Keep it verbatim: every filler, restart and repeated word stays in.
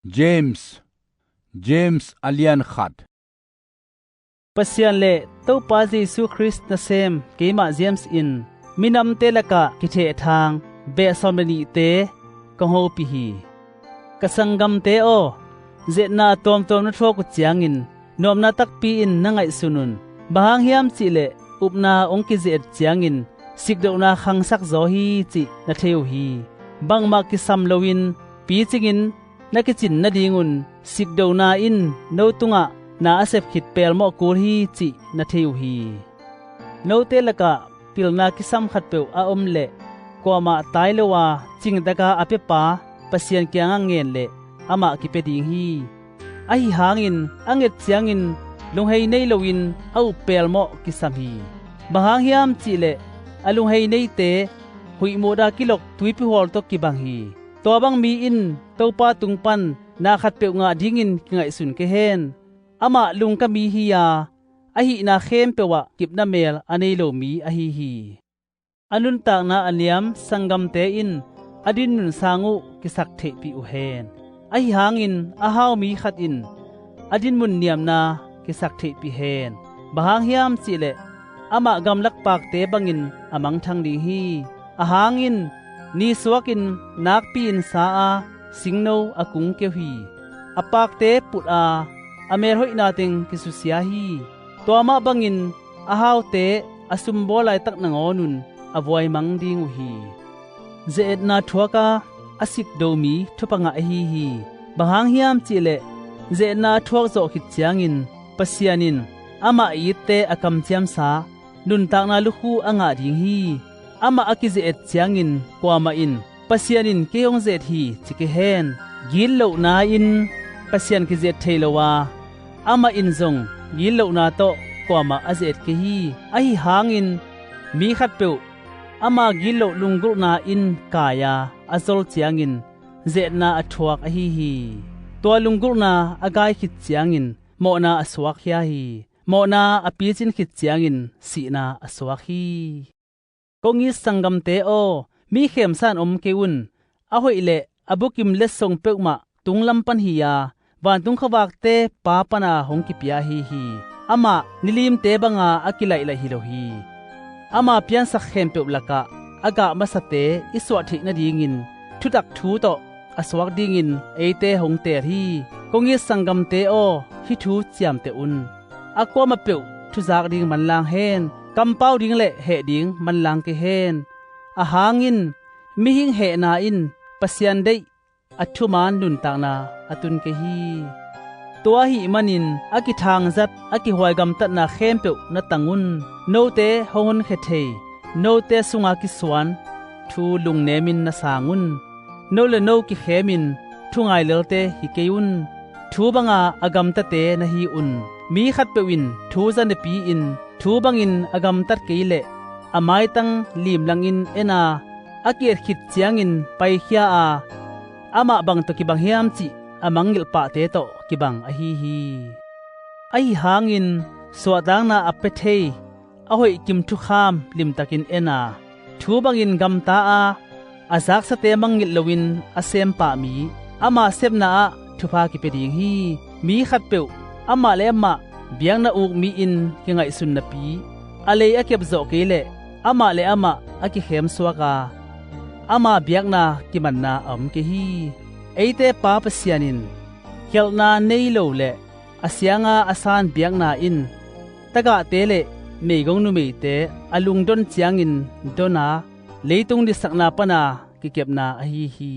James. James a lian khat. Pasian le Topa Jesu Khrist nasem keimah James in minamte lakah kithehthang beh sawm le nihte kong hopih hi. Ka sanggamte aw, ze-etna tuamtuam na thuak uh ciangin nuamna takpi in na ngaihsun un. Bang hang hiam cihleh upna hong kize-et ciangin sikdohna khangsak zaw hi cih na thei uh hi. Bangmah kisam loin picingin na kicin nadingun sikdohna in no tungah na a sep khit pelmawh kul hi cih na thei uh hi. Note lakah pilna kisam khatpeuh a om leh kuamah tai lo a cingtaka a piapa Pasian kiangah ngen leh amah kipia ding hi. Ahi hangin a nget ciangin lunghei nei loin a up pelmawh kisam hi. Bang hang hiam cihleh a lunghei neite huih muda kilok tuipi hual tawh kibang hi. Tua bang mi in Topa tung pan na khatpeuh ngah dingin kingaihsun kei hen. Amah lungka mi hi-a a hihna khempeuh ah kipna mel a nei lo mi ahi hi. A nuntakna a niam sanggamte in a dinmun sang uh kisak theihpih uh hen. Ahi hangin a hau mi khat in a dinmun niamna kisak theihpih hen. Bang hang hiam cihleh amah gamlak pakte bangin a mangthang ding hi. A hangin nisuakin nakpi-in sa a singno a kungkeu hi. A pakte put a a melhoihna teng kisusia hi. Tua mah bangin a haute a sumbawl laitak nangawnun a vuaimang ding uh hi. Ze-etna thuak a a sikdo mi thupha ngah ahi hi. Bang hang hiam cihleh ze-etna a thuak zawh khit ciangin Pasian in amah itte a kamciamsa nuntakna lukhu a ngah ding hi. Amah a kize-et ciangin kuamah in Pasian in kei hong ze-et hi ci kei hen. Gitlohna in Pasian kize-et thei lo a, amah in zong gitlohna tawh kuamah a ze-et kei hi. Ahi hangin mi khatpeuh ama gitloh lunggulhna in kai a a zol ciangin ze-etna a thuak ahi hi. Tua lunggulhna a gai khit ciangin mawhna a suakkhia hi. Mawhna a picin khit ciangin sihna a suak hi. Kong it sanggamte aw, mi khemsa-in om kei un. A hoih le a bukim letsong peuhmah tunglam pan hi-a vantung khuavakte Pa pana hong kipia ahi hi. Amah nilimte banga a kilaihlaih hi lo hi. Ama piansak khempeuh lakah a gah masate i suah theih nadingin thutak thu tawh a suak dingin eite hong teel hi. Kong it sanggamte aw, hih thu ciamteh un. A kuamah peuh thuzak ding manlang hen. Kampau ding le heh ding manlang kei hen. A hangin mihing hehna in Pasian deih a thuman nuntakna a tun kei hi. Tua ahih manin a kithangzat a kihuai gamtatna khempeuh na tang un. Note hong honkhia thei, note sunga kisuan thu lungnemin na sang un. No le no kikhemin thungai lelte hi kei un. Thu banga a gamtate na hi un. Mi khatpeuh in thu zanepi-in thu bangin a gamtat kei leh a maitang limlangin en a, a ki-et khit ciangin paikhia a, amah bang tawh kibang hiam cih a mangngilh pahte tawh kibang ahi hi. Ahi hangin suahtakna a pia thei a hoih kim thukham limtakin en a, thu bangin gamta a, a zaksate mangngilh loin a sem pah mi ama sepna ah thupha kipia ding hi. Mi khatpeuh amah le amah biakna uk mi-in kingaihsun napi a lei a kepzawh kei leh amah le amah a kikhemsuak a, ama biakna kimanna a om kei hi. Eite Pa Pasian in khialhna nei lo le a sianga a san biakna in tagahte le meigong numeite a lungdon ciangin don a, leitung ditsakna pana kikepna ahi hi.